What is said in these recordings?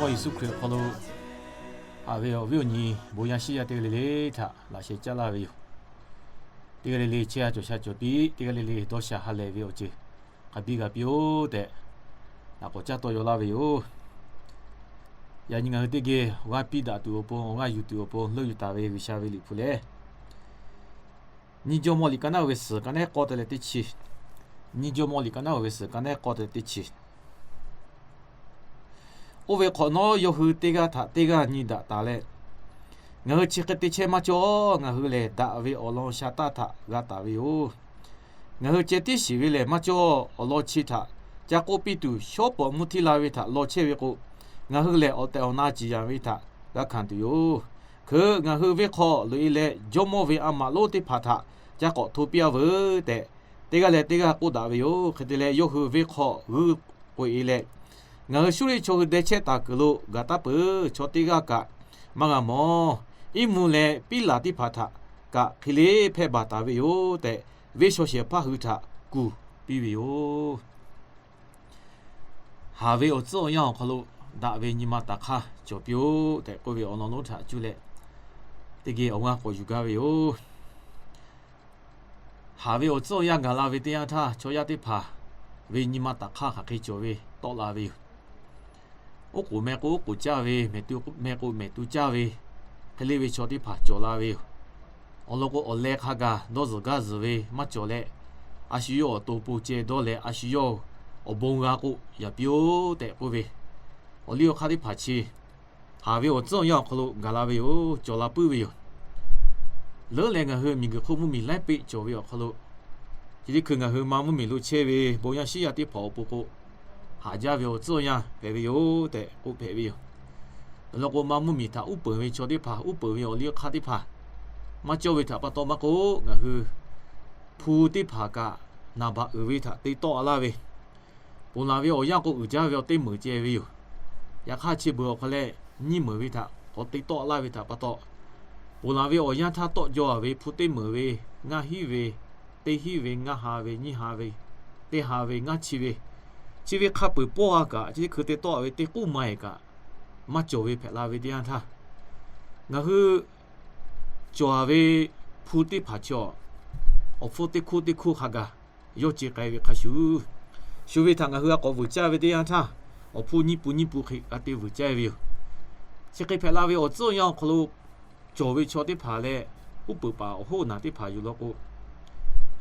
Yeˍsuˆ Hkriꞈ awˬ hk'aw lo haꞈ ve awˬ viˉ awˬ nyi bon yaˇ shiˉ yaˇ teˇ g'aˇ le le htaꞈ laꞈ sheh caˉ laˇ ve yoˬ. Teˇ g'aˇ le le chehˇ a cawˬ sha cawˬ piˇ, teˇ g'aˇ le le dawˇ sha ha lehˬ ve awˬ ceuˬ hk'a biˇ g'a piˇ-oˆ tehꞈ, laꞈ k'awꞈ caˇ tawˆ yaw laˇ ve yoˬ. Yaꞈ nyi ngaˬ hui teˇ geh awˬ g'aˇ piˇ daꞈ tuˬ awˬ pon, awˬ g'aˇ yuˬ tuˬ awˬ pon leuˆ yuˬ taˍ ve G'uiˬsha ve liꞈ hpu lehˬ, Nyiˇ Jawˇmawˇ liꞈ ka naˉ uiˍ ve suhˍ ka nehˉ k'awˇ te leh teˇ chi. Nyiˇ Jawˇmawˇ liꞈ ka naˉ uiˍ ve suhˍ ka nehˉ k'awˇ te leh teˇ chi. Oˇ ve hk'awꞈ nawˉ yawˇ hui teˇ g'aˇ htaꞈ teˇ g'aˇ nyi daꞈ taˍ leh, Ngaˬ hui chi hk'e te chehˇ maˇ cawˇ. Ngaˬ hui lehˬ daꞈ ve awˬ lawn sha taˇ htaꞈ g'a taˍ ve yoˬ. Ngaˬ hui ceh tiˉ shiˍ ve lehˬ maˇ cawˇ. Awˬ lawn chi htaꞈ ca k'oˆ piˇ tuˬ, shawˉ pawˍ mvuhˇ htiˇ la ve htaꞈ law chehˇ ve k'o, ngaˬ hui lehˬ awˬ tehˬ awˬ na ciˍ yanˍ ve htaꞈ g'a hkanˍ tuˬ yoˬ. Hkeuꞈ, ngaˬ hui venˇ hk'aw loꞈ e leh, jawˇmawˇ ve a maꞈ lonˉ teˇ hpaˍ htaꞈ ca k'awꞈ hto piˇ-a veuˬ tehꞈ, teˇ g'aˇ leh teˇ g'aˇ k'oˆ daꞈ ve yoˬ. Hk'e te leh, yawˇ hui venˇ hk'aw g'uiˇ k'oꞈ e leh, Ngaˬ hui Suˇriˆ chaw hui deh chehˇ taˍ kuiˬ lo gaˬ taˉ peuˬ. Chaw teˇ g'aˇ kaꞈ maˇ g'a mawˬ. Iˉ mvuhˇ leh piˉlaˬ teˇ hpaˍ htaꞈ kaꞈ hk'e le hpehˇ baˬ taˍ ve yoˬ tehꞈ, venˇ shaw shehˍ hpaˇ hui htaꞈ kuˬ piˇ ve yoˬ. Haˍ ve awˬ tcuhˉ awˬ yanˇ awˬ hk'aw lo daꞈ ve nyi ma taˍ hk'aˇ cawˬ piˇ-oˆ tehꞈ k'oˆ ve awˬ lawn lonˉ htaꞈ cuˇ leh, teˇ geh awˬ g'aˇ k'awꞈ yuˬ gaˇ ve yoˬ. Haˍ ve awˬ tcuhˉ awˬ yanˇ gaˬ la ve teˇ yanˇ htaˇ, chaw yaˇ teˇ hpaˍ ve nyi ma taˍ hk'aˇ hk'aˬ hk'e cawˬ ve tawˆ la ve yoˬ. Oˉ k'oˍ meh k'o oˉ k'oˍ caˇ ve, mehˍ tu meh k'o mehˍ tu caˇ ve, hk'e le ve chaw teˇ hpaˍ cawˬ la ve yoˬ. Awˬ lawn k'o, awˬ leh hk'a gaˬ dawˇ zuhˬ gaˇ zuhˬ ve maˇ cawˬ leh, a shu yawˇ awˬ to po ceh dawˇ leh, a shu yawˇ awˬ bon g'a k'o yaꞈ piˇ-oˆ tehꞈ k'oˆ ve, awˬ liˇ awˬ hk'aˇ teˇ hpaˍ chi haˍ ve awˬ tcuhˉ awˬ yanˇ awˬ hk'aw lo gaˬ la ve yoˬ. Cawˬ la puiˉ ve yoˬ. Leuˉ leh ngaˬ hui miˬguiˬ hk'oˆ mvuhˇmiˬ laiˉ peˆ cawˬ ve awˬ hk'aw lo, chi teˇ hkui ngaˬ hui ma mvuhˇmiˬ lo chehˇ ve bon yaˇ shiˉ yaˇ teˇ hpaˍ awˬ pon k'o, haˍ jaˇ ve awˬ tcuhˉ awˬ yanˇ hpehꞈ ve yoˬ tehꞈ k'oˆ hpehꞈ ve yoˬ. Awˬ lawn k'o, ma mvuhˇmiˬ htaꞈ uˉ peunˍ ve chaw teˇ hpaˍ, uˉ peunˍ ve awˬ liˇ awˬ hk'aˇ teˇ hpaˍ maˇ cawˇ ve htaꞈ pa taw maˇ k'oˆ, ngaˬ hui hpu teˇ hpaˍ kaꞈ naˍ baꞈ uiˍ ve htaꞈ te tawˆ laˇ ve, ponˬ laˬ ve awˬ yanˇ k'o uiˍ jaˇ ve awˬ teˇ meunˍ ceh ve yoˬ. Yaꞈ hk'aˇ, chi beuꞈ awˬ hk'aw leh nyiˇ meunˍ ve htaꞈ k'awꞈ te tawˆ laˇ ve htaꞈ pa taw, ponˬ laˬ ve awˬ yanˇ htaˇ tawˆ jaw-a ve hpu teˇ meunˍ ve, ngaˇ hinˉ ve, teˇ hinˉ ve, ngaˇ ha ve, nyiˇ ha ve, teˇ ha ve, ngaˇ chi ve, chi ve hk'a peuˬ pawˆ-a kaꞈ, chi teˇ hkui te tawˆ ve teˇ k'uˉ ma-eˬ kaꞈ maˇ cawˬ ve hpehꞈ la ve teˇ yanˇ htaˇ, ngaˬ hui cawˬ-a ve hpu teˇ hpaˍ chaw, awˬ hpfuhˇ teˇ hkuˇ teˇ hkuˇ hk'a gaˬ yawˇ ce k'ai ve hk'a shuˍ, shuˍ ve htaꞈ ngaˬ hui g'a k'awꞈ vuiˬ caˇ ve teˇ yanˇ htaˇ, awˬ hpfuhˇ nyiˇ pun nyiˇ pun hk'e g'a te vuiˬ caˇ ve yoˬ. Chi hk'e hpehꞈ la ve awˬ tcuhˉ awˬ yanˇ awˬ hk'aw lo cawˬ ve chaw teˇ hpaˍ leh, uˉ peunˍ paˍ awˬ hoˉ naˬ teˇ hpaˍ yoˬ law k'o,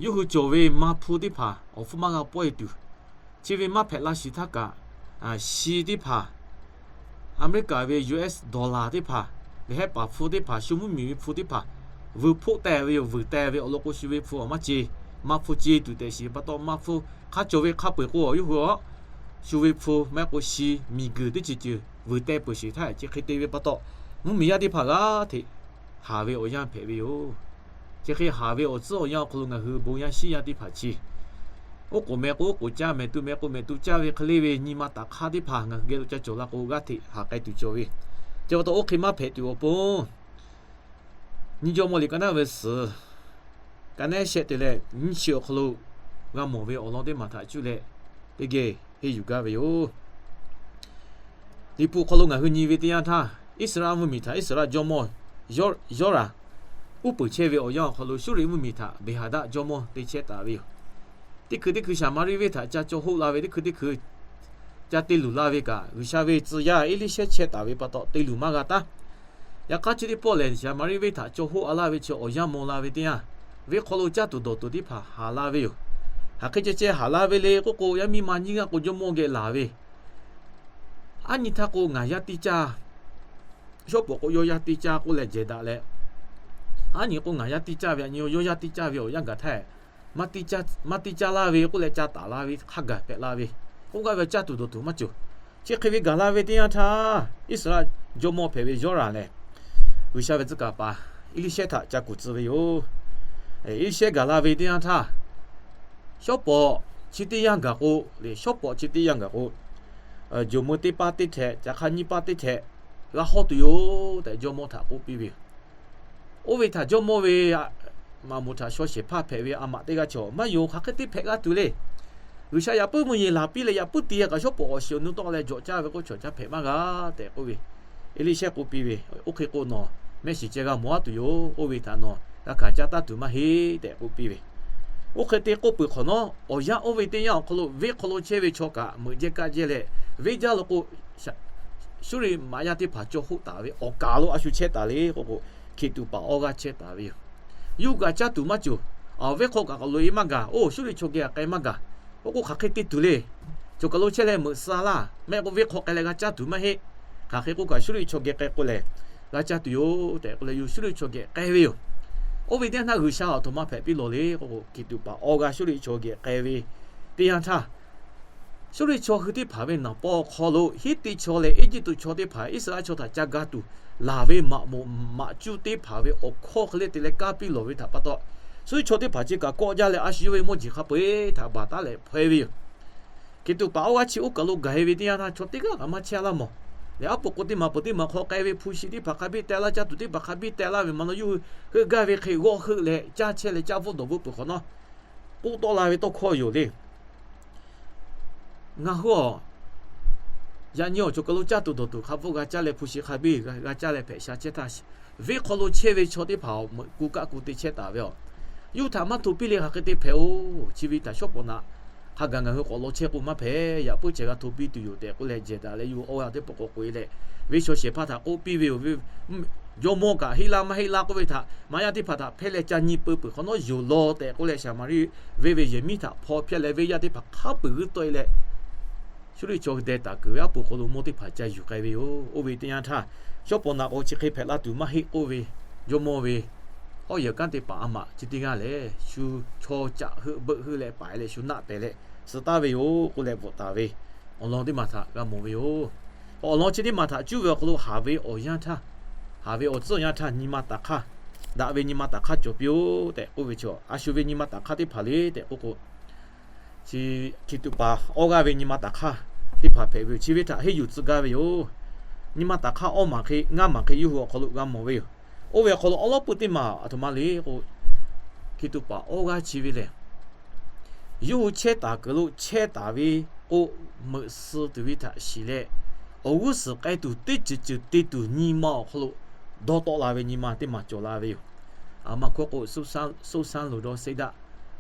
yawˇ hui cawˬ ve ma hpu teˇ hpaˍ awˬ hpfuhˇ maˇ g'a pawehˇ tuˬ, chi ve maˇ hpehꞈ la shiˍ htaˇ kaꞈ, shi teˇ hpaˍ, Aˍmeˍriˆkaˍ ve U S dollar teˇ hpaˍ, lehˬ hehˆ paˍ hpu teˇ hpaˍ, shu mvuhˇmiˬ ve hpu teˇ hpaˍ vuiˬ hpoˆ teh ve yoˬ. Vuiˬ teh ve awˬ lawn k'o, shu ve hpu awˬ maˇ ce, ma hpu ce tuˬ tehꞈ shiˍ pa taw, ma hpu hk'a cawˬ ve hk'a peu-eˬ k'o, yawˇ hui a shu ve hpu maˇ heˆ k'o shi miˬguiˬ teˇ ceuˬ ceuˬ vuiˬ teh peuˬ sheˍ htaˇ, chi hk'e te ve pa taw, mvuhˇmiˬ yaˇ teˇ hpaˍ g'aˇ hteꞈ haˍ ve awˬ yanˇ hpehꞈ ve yoˬ. Chi hk'e haˍ ve awˬ tcuhˉ awˬ yanˇ awˬ hk'aw lo ngaˬ hui bon yaˇ shiˉ yaˇ teˇ hpaˍ chi, oˉ k'oˍ meh k'o oˉ k'oˍ caˇ, mehˍ tu meh k'o mehˍ tu caˇ ve hk'e le ve nyi ma taˍ hk'aˇ teˇ hpaˍ ngaˬ hui geh lo ca cawˬ la k'o, g'aˇ hteꞈ haˍ k'ai tuˬ cawˬ ve. Chi pa taw, oˇ hk'e maˇ hpehꞈ tuˬ awˬ pon, Nyiˇ Jawˇmawˇ liꞈ ka naˉ ve suhˍ ka nehˉ shehˆ te leh nyiˇ chi awˬ hk'aw lo g'a mawˬ ve awˬ lawn teˇ maˬ htaꞈ cuˇ leh teˇ geh henˇ yuˬ gaˇ ve yoˬ. Liꞈ hpu hk'aw lo ngaˬ hui nyi ve teˇ yanˇ htaˇ, Iˉsaˍreˍlaˆ mvuhˇmiˬ htaꞈ Iˉsaˍreˍlaˆ jawˇmawˇ Yawˇraˍ uˉ peunˍ chehˇ ve awˬ yanˇ awˬ hk'aw lo, Suˇriˆ mvuhˇmiˬ htaꞈ Beˍhaˍdaˆ jawˇmawˇ te chehˇ taˍ ve yoˬ. Teˇ hkui teˇ hkui Saˍmaˍriˆ venˇ htaꞈ ca caw hoˆ la ve, teˇ hkui teˇ hkui ca te luˬ la ve kaꞈ, G'uiˬsha ve tcuh yaˇ Eˇliˇshehˇ chehˇ taˍ ve pa taw, te luˬ maˇ g'a taˉ. Yaꞈ hk'aˇ, chi teˇ pawˆ lehˬ, Saˍmaˍriˆ venˇ htaꞈ caw hoˆ-a laˇ ve chi awˬ yanˇ maw la ve teˇ yanˇ, venˇ hk'aw lo caˇ tuˬ dawˬ tuˬ teˇ hpaˍ haˍ la ve yoˬ. Hk'aˬ hk'e ceh ceh haˍ la ve le k'oˆ k'o, yaˇ miˇ ma nyiˇ g'aˇ k'o jawˇmawˇ geh laˬ ve, Aˉ nyi htaˇ k'o ngaˬ yaˇ teˇ caˇ, shawˉ pawˍ k'o yawˇ yaˇ teˇ caˇ k'oˆ leh jehˬ daꞈ leh, aˉ nyi k'o ngaˬ yaˇ teˇ caˇ ve, aꞈ nyi yawˇ yaˇ teˇ caˇ ve awˬ yanˇ gaˬ htaˇ, maˇ teˇ caˇ laˇ ve k'oˆ leh ca taˍ la ve hk'a gaˬ hpehꞈ la ve, k'oˆ gaˇ ve caˇ tuˬ dawˬ tuˬ maˇ cawˬ. Chi hk'e ve gaˬ la ve teˇ yanˇ htaˇ, Iˉsaˍreˍlaˆ jawˇmawˇ hpehꞈ ve Yawˇraˍ lehˬ, G'uiˬsha ve tcuh kaˍ paˍ Eˇliˇshehˇ htaꞈ ca kuˬ tcuh ve yoˬ. Eˇliˇshehˇ gaˬ la ve teˇ yanˇ htaˇ, shawˉ pawˍ chi teˇ yanˇ gaˬ k'o, shawˉ pawˍ chi teˇ yanˇ gaˬ k'o, jawˬ meuˇ teˇ paˇ teˇ htehꞈ, caˬ hk'a nyiˇ paˇ teˇ htehꞈ g'a hawˇ tuˬ yoˬ tehꞈ jawˇmawˇ htaꞈ k'oˆ piˇ ve yoˬ. Oˇ ve htaꞈ jawˇmawˇ ve maꞈ moˍ htaꞈ shaw shehˍ hpaˇ hpehꞈ ve a maꞈ teˇ g'aˇ chaw, maˇ yonˍ, hk'aˬ hk'e te hpehꞈ g'a tuˬ le. G'uiˬsha yaꞈ puiˉ mvuhˇ yeˬ laˬ piˇ leh yaꞈ puiˉ te a kaꞈ shawˉ pawˍ awˬ shiˍ awˬ nu tawˆ leh jawꞈ caˇ ve k'oˆ, chaw caˇ hpehꞈ maˇ g'a tehꞈ k'oˆ ve. Eˇliˇshehˇ k'oˆ piˇ ve, Oˇ hk'e k'o nawˬ mehˆ shiˍ ceh g'a mawˬ aˉ tuˬ yoˬ. Oˇ ve htaꞈ nawˬ g'a hkanˍ caˇ taˉ tuˬ maˇ heˆ tehꞈ k'oˆ piˇ ve. Oˇ hk'e te k'oˆ peuˬ hk'awꞈ nawˉ, awˬ yanˇ oˇ ve teˇ yanˇ awˬ hk'aw lo venˇ hk'aw lo chehˇ ve chaw kaꞈ meuꞈ jehˇ kaˆ jehˇ leh, venˇ jaˇ lo k'o, Suˇriˆ maꞈ yaˇ teˇ hpaˍ caw hoˆ taˍ ve awˬ kaˍ lo a shu chehˇ taˍ le k'oˆ k'o, Hkiˬtuꞈ paˍ awˇ g'aˇ chehˇ taˍ ve yoˬ. Yawˇ hui kaꞈ caˇ tuˬ maˇ cawˬ. Venˇ hk'aw kaꞈ k'awꞈ loꞈ e maˇ gaˬ. Oˇ Suˇriˆ chaw geh kaꞈ k'ai maˇ gaˬ. Oˇ k'o hk'aˬ hk'e te tuˬ le. Cawˬ kaˬ lo chehˇ leh meuꞈ suh laˇ. Maˇ heˆ k'o venˇ hk'aw k'ai leh g'a caˇ tuˬ maˇ heˆ. Hk'aˬ hk'e k'oˆ kaꞈ Suˇriˆ chaw geh k'ai k'o lehˬ, g'a caˇ tuˬ yoˬ tehꞈ k'oˆ leh yawˇ hui Suˇriˆ chaw geh k'ai ve yoˬ. Oˇ ve teˇ yanˇ htaˇ G'uiˬsha aˬ htoꞈ ma hpehꞈ piˇ lawˬ le k'oˆ k'o, Hkiˬtuꞈ paˍ awˇ g'aˇ Suˇriˆ chaw geh k'ai ve teˇ yanˇ htaˇ, Suˇriˆ chaw hui teˇ hpaˍ ve naˍ paw awˬ hk'aw lo Hiˉtiˆ chaw leh Eˇjiˇtuꞈ chaw teˇ hpaˍ Iˉsaˍreˍlaˆ chaw htaꞈ ca ga tuˬ laˬ ve maꞈ moˍ maꞈ cuˇ teˇ hpaˍ ve awˬ hkawˇ hk'e le te leh kaˇ piˇ lawˬ ve htaꞈ pa taw, Suˇriˆ chaw teˇ hpaˍ chi kaꞈ kawˆ jaˇ leh a shu yawˇ ve mawˇ jeˬ hk'a peu-eˬ htaꞈ baˬ taˉ leh hpaweh ve yoˬ. Hkiˬtuꞈ paˍ awˇ g'aˇ chi oˇ kaˬ lo gaˬ e ve teˇ yanˇ htaˇ chaw teˇ g'aˇ kaꞈ maˇ chehˇ laˇ mawˬ. Leh aˉ poꞈ k'o teˇ maˬ peuˬ teˇ maˬ hk'aw k'ai ve hpu shi teˇ hpaˍ hk'a biˇ teh laˇ, caˇ tuˬ teˇ hpaˍ hk'a biˇ teh laˇ ve maˇ naw yawˇ hui heuˆ gaˇ ve hk'e g'awˇ heuˆ leh caˇ chehˇ leh caˇ bvuhˆ dawˬ bvuhˆ peuˬ hk'awꞈ nawˉ, k'oˆ tawˆ la ve tawˇ hkawˇ yoˬ le. Ngaˬ hui awˬ, yaꞈ nyi awˬ cawˬ kaˬ lo caˇ tuˬ dawˬ tuˬ hk'a bvuhˆ g'a caˇ leh hpu shi hk'a biˇ g'a caˇ leh hpehꞈ sha chehˇ htaˇ, venˇ hk'aw lo chehˇ ve chaw teˇ hpaˍ awˬ meuꞈ ku kaˆ ku te chehˇ taˍ ve yoˬ. Yawˇ hui htaꞈ maˇ hto piˇ le hk'aˬ hk'e te hpehꞈ-oˬ. Chi ve htaꞈ shawˉ pawˍ naꞈ hk'a gaˬ ngaˬ hui k'awꞈ law chehˇ k'o maˇ hpehꞈ, yaꞈ puiˉ ceh g'a hto piˇ tuˬ yoˬ tehꞈ k'oˆ leh jehˬ daꞈ leh yawˇ hui awˇ g'aˇ teˇ pawˆ k'awꞈ k'oꞈ e leh, venˇ shaw shehˍ hpaˇ htaꞈ k'oˆ piˇ ve yoˬ. Jawˇmawˇ kaꞈ heˆ laˇ maˇ heˆ laˇ k'oˆ ve htaꞈ maꞈ yaˇ teˇ hpaˍ htaꞈ hpehˇ leh ca nyi peu peuˬ hk'awꞈ nawˉ yonˍ law tehꞈ k'oˆ leh, Saˍmaˍriˆ venˇ ve yehˬ miˉ htaꞈ hpaw hpehˇ leh venˇ yaˇ teˇ hpaˍ hk'a peu-eˬ g'uiˇ tawˆ e leh, Suˇriˆ chaw hui deh taˍ kuiˬ ve aˉ poꞈ hk'aw lo mawˇ teˇ hpaˍ ca yuˬ k'ai ve yoˬ. Oˇ ve teˇ yanˇ htaˇ, shawˉ pawˍ naꞈ k'o chi hk'e hpehꞈ la tuˬ maˇ heˆ k'oˆ ve, jawˇmawˇ ve awˬ yehˬ kanˉ teˇ hpaˍ a maꞈ chi teˇ g'aˇ lehˬ, shu chaw caꞈ heuˆ beuˆ heuˆ leh paiˍ leh shu naˆ pehˍ leh suh taˍ ve yoˬ k'oˆ leh bvuhꞈ taˍ ve awˬ lawn teˇ maˬ htaꞈ g'a mawˬ ve yoˬ. Awˬ lawn chi teˇ maˬ htaꞈ cuˇ ve awˬ hk'aw lo haˍ ve awˬ yanˇ htaˇ, haˍ ve awˬ tcuhˉ awˬ yanˇ htaˇ nyi ma taˍ hk'aˇ, daꞈ ve nyi ma taˍ hk'aˇ cawˬ piˇ-oˆ tehꞈ k'oˆ ve chaw, a shu ve nyi ma taˍ hk'aˇ teˇ hpaˍ le tehꞈ k'oˆ k'o, chi Hkiˬtuꞈ paˍ awˇ g'aˇ ve nyi ma taˍ hk'aˇ teˇ hpaˍ hpehꞈ ve yoˬ. Chi ve htaꞈ henˇ yuˬ tcuh gaˇ ve yoˬ. Nyi ma taˍ hk'aˇ awˇ maˬ hk'e ngaˇ maˬ hk'e yawˇ hui awˬ hk'aw lo g'a mawˬ ve yoˬ. Oˇ ve awˬ hk'aw lo awˉ lawˉ pui teˇ maˬ aˬ htoꞈ ma le k'o, Hkiˬtuꞈ paˍ awˇ g'aˇ chi ve lehˬ, yawˇ hui chehˇ taˍ kuiˬ lo chehˇ taˍ ve k'o, meuꞈ suh tuˬ ve htaꞈ shiˍ leh, awˬ g'uˇ suhˍ k'ai tuˬ teˇ ceuˬ ceuˬ te tuˬ nyi ma awˬ hk'aw lo dawˇ tawˆ la ve nyi ma teˇ maˬ cawˬ la ve yoˬ. Aˬ ma hkawˇ k'o, soˉ shaˉ loˬ dawˇ seˇ daꞈ.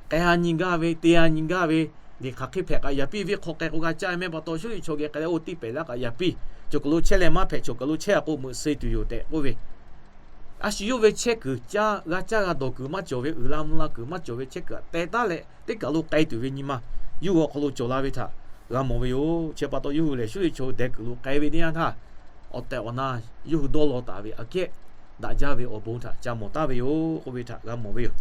K'ai-a nyi gaˇ ve, te-a nyi gaˇ ve, liꞈ hk'aˬ hk'e hpehꞈ kaꞈ yaꞈ piˇ, venˇ hk'aw k'ai k'o g'a caˇ mehˆ pa taw, Suˇriˆ chaw geh k'ai leh oˇ tiˇ pehˍ laˇ kaꞈ yaꞈ piˇ, cawˬ kuiˬ lo chehˇ leh maˇ hpehꞈ, cawˬ kuiˬ lo chehˇ-a k'o meuꞈ suh tuˬ yoˬ tehꞈ k'oˆ ve, a shu yawˇ ve chehˇ kuiˬ caˇ g'a caˇ g'a dawˬ kuiˬ maˇ cawˬ ve, uiˍ la mvuh la kuiˬ maˇ cawˬ ve chehˇ kuiˬ htaꞈ teh taˉ leh teˇ kaˬ lo k'ai tuˬ ve nyi ma yawˇ hui awˬ hk'aw lo cawˬ la ve htaꞈ g'a mawˬ ve yoˬ. Chi pa taw yawˇ hui lehˬ Suˇriˆ chaw hui deh kuiˬ lo k'ai ve teˇ yanˇ htaˇ, awˬ tehˬ awˬ na yawˇ hui dawˇ law taˍ ve aꞈ kehˉ daꞈ jaˇ ve awˬ bon htaꞈ ca mawˬ taˍ ve yoˬ k'oˆ ve htaꞈ g'a mawˬ ve yoˬ.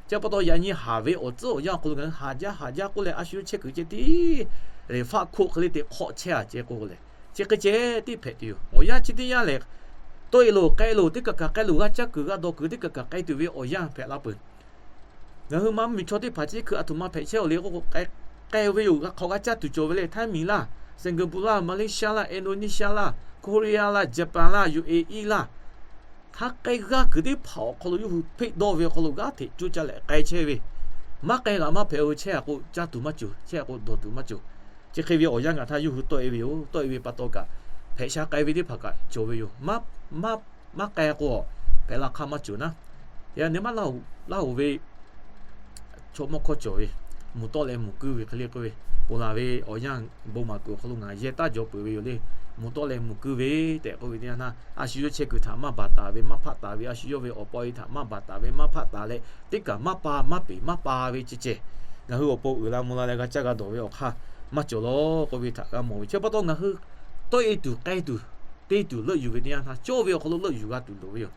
Chi pa taw yaꞈ nyi haˍ ve awˬ tcuhˉ awˬ yanˇ awˬ hk'aw lo ngaˬ hui haˍ jaˇ haˍ jaˇ k'oˆ leh a shu yawˇ chehˇ kuiˬ ceh tiˉ lehˬ faˆ hkoˆ hk'e le te hk'awˆ chehˇ-a ceh k'oˆ leh, chi hk'e ceh tiˉ hpehꞈ tuˬ yoˬ. Awˬ yanˇ chi teˇ yanˇ lehˬ, tawˆ-e loˬ k'ai loˬ teˇ kaˬ kaˬ k'ai loˬ, g'a caˇ kuiˬ g'a dawˬ kuiˬ teˇ kaˬ kaˬ k'ai tuˬ ve awˬ yanˇ hpehꞈ la peuˬ. Ngaˬ hui ma mvuhˇmiˬ chaw teˇ hpaˍ chi hkui aˬ htoꞈ ma hpehꞈ chehˇ-oˬ le k'oˆ k'o, k'ai ve yoˬ. G'a hk'awꞈ g'a caˇ tuˬ cawˬ ve lehˬ, Htaiˇ miˬ laˇ, Siˍguiˬ puˍ laˇ, Maˍleˇ shaˆ laˇ, Eˍdoˍneˇ shaˆ laˇ, Hkoˇriˇ yaˇ laˇ, Jaˍpanˍ laˇ, U A E laˇ, hk'a k'ai g'aˇ kuiˬ teˇ hpaˍ awˬ hk'aw lo yawˇ hui hpeˆ dawˇ ve awˬ hk'aw lo g'aˇ hteꞈ coˇ caˇ leh k'ai chehˇ ve, maˇ k'ai g'aꞈ maˇ hpehꞈ-o. Chehˇ-a k'o caˇ tuˬ maˇ cawˬ, chehˇ-a k'o dawˬ tuˬ maˇ cawˬ. Chi hk'e ve awˬ yanˇ ngaˬ htaˇ yawˇ hui tawˆ-e ve yoˬ. Tawˆ-e ve pa taw kaꞈ, hpehꞈ sha k'ai ve teˇ hpaˍ kaꞈ cawˬ ve yoˬ. Maˇ k'ai k'o, hpehꞈ la hk'aˇ maˇ cawˬ naˉ. Yaꞈ nyi maˇ laˇ-oˬ ve chaw mawˇ hkawˇ cawˬ ve, mvuhˬ tawˆ leh mvuhˬ kuiˇ ve hk'e le k'oˆ ve, ponˬ laˬ ve awˬ yanˇ bon maˍ kuiˬ awˬ hk'aw lo ngaˬ yehˇ taˉ jaw peuˬ ve yoˬ le. Mvuhˬ tawˆ leh mvuhˬ kuiˇ ve tehꞈ k'oˆ ve teˇ yanˇ htaˇ, a shu yawˇ chehˇ kuiˬ htaꞈ maˇ baˬ taˍ ve, maˇ hpaˆ taˍ ve, a shu yawˇ ve awˬ pa e htaꞈ maˇ baˬ taˍ ve, maˇ hpaˆ taˍ leh teˇ kaˬ maˇ pa maˇ peˍ maˇ pa ve ceh ceh, ngaˬ hui awˬ pon uiˍ la mvuh la leh g'a caˇ g'a dawˬ ve awˬ hk'aˇ maˇ cawˬ lawˬ k'oˆ ve htaꞈ g'a mawˬ ve. Chi pa taw ngaˬ hui tawˆ-e tuˬ k'ai tuˬ te tuˬ leuˆ yuˬ ve teˇ yanˇ htaˇ, cawˇ ve awˬ hk'aw lo leuˆ yuˬ g'a tuˬ loˍ ve yoˬ.